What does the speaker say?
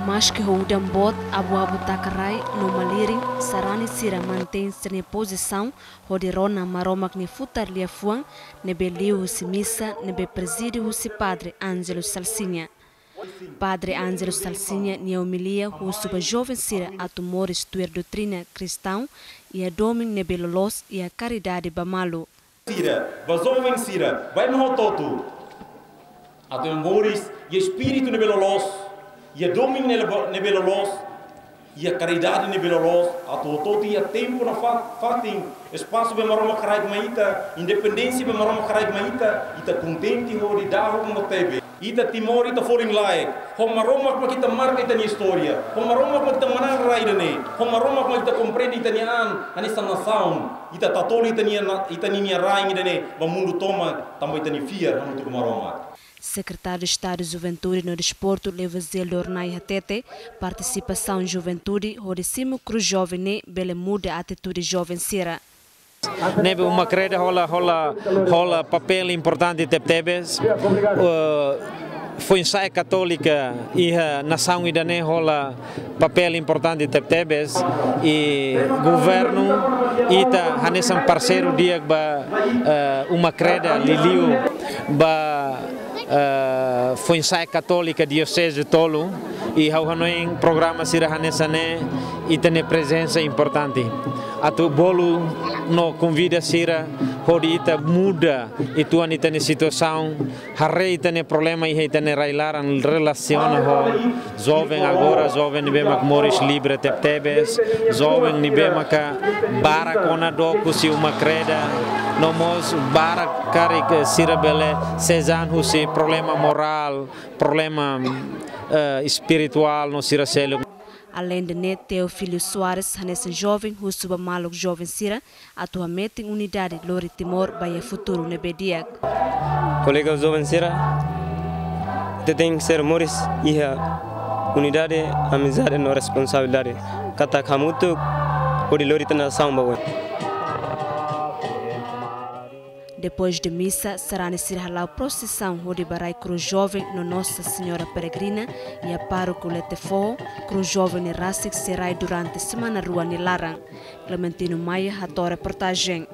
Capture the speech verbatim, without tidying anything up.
Maske ho udan boot, abu-abu taka rai no malirin, sarani sira mantein sira-nia pozisaun hodi rona Maromak nia futar liafuan ne'ebé liu husi misa ne'ebé prezide husi Padre Ângelo Salsinha. Padre Ângelo Salsinha nia omilia husu ba joven sira atu moris tuir doutrina kristaun iha domin ne'ebé loloos iha karidade ba malu. Sira, ba joven sira, ba ema hotu-hotu. Atu moris iha espíritu ne'ebé loloos, iha domin ne'ebé, ne'ebé loloos, iha karidade ne'ebé loloos, atu hotu-hotu iha tempu no fa-, fatin, espasu be Maromak haraik mai ita, independénsia be Maromak haraik mai ita, ita kontente hodi dahuluk no tebe. Ita Timor, ita folin-laek. Ho Maromak mak ita marka ita-nia istória. Ho Maromak mak ita manán rai ida-ne'e. Ho Maromak mak ita komprende ita-nia an hanesan nasaun. Ita tatoli ita-nia na-, ita-nia rain ida-ne'e ba mundu tomak, tanba ita-nia fiar hamutuk ho Maromak. Sekretáriu Estadu Juventude no Desportu, Leoziel Dornay, hatete, partisipasaun juventude hodi simu krús joven ne'e bele muda atitude joven sira. Ne'ebé Uma Kreda hola, hola, hola papél importante tebetebes. Eh, Foin-sa'e Katólika iha nasaun ida-ne'e hola papél importante tebetebes. I governu, ita hanesan parseiru di'ak ba, eh, Uma Kreda, liuliu ba, eh, Foin-sa'e Katólika Dioseze tolu. I ha'u hanoin programa sira hanesan ne'e, ita-nia prezensa importante. Atu bolu no konvida sira hodi ita muda uitoan ita-nia situasaun, haree ita-nia problema iha ita-nia rai-laran, relasiona ho joven agora, joven ne'ebé mak moris livre tebetebes, joven ne'ebé maka barak ona dook husi Uma Kreda, no mós barak karik, eh, sira bele sezan husi problema morál, problema, eh, espirituál no sira seluk. Aleinde ne'e, Teofilio Soares hanesan joven husu ba maluk joven sira atu hametin unidade lori Timor ba iha futuru ne'ebé di'ak. Kolega joven sira, ita tenke ser moris iha unidade, amizade no responsabilidade. Katak hamutuk hodi lori ita-nia nasaun ba oin. Depois de misa, sarani sira hala'o prosisaun hodi ba rai krús joven no Nossa Senhora Peregrina iha Pároku Letefoho, krús joven ne'e rasik sei rai durante semana rua nia laran. Clementino Maia hato'o reportajen.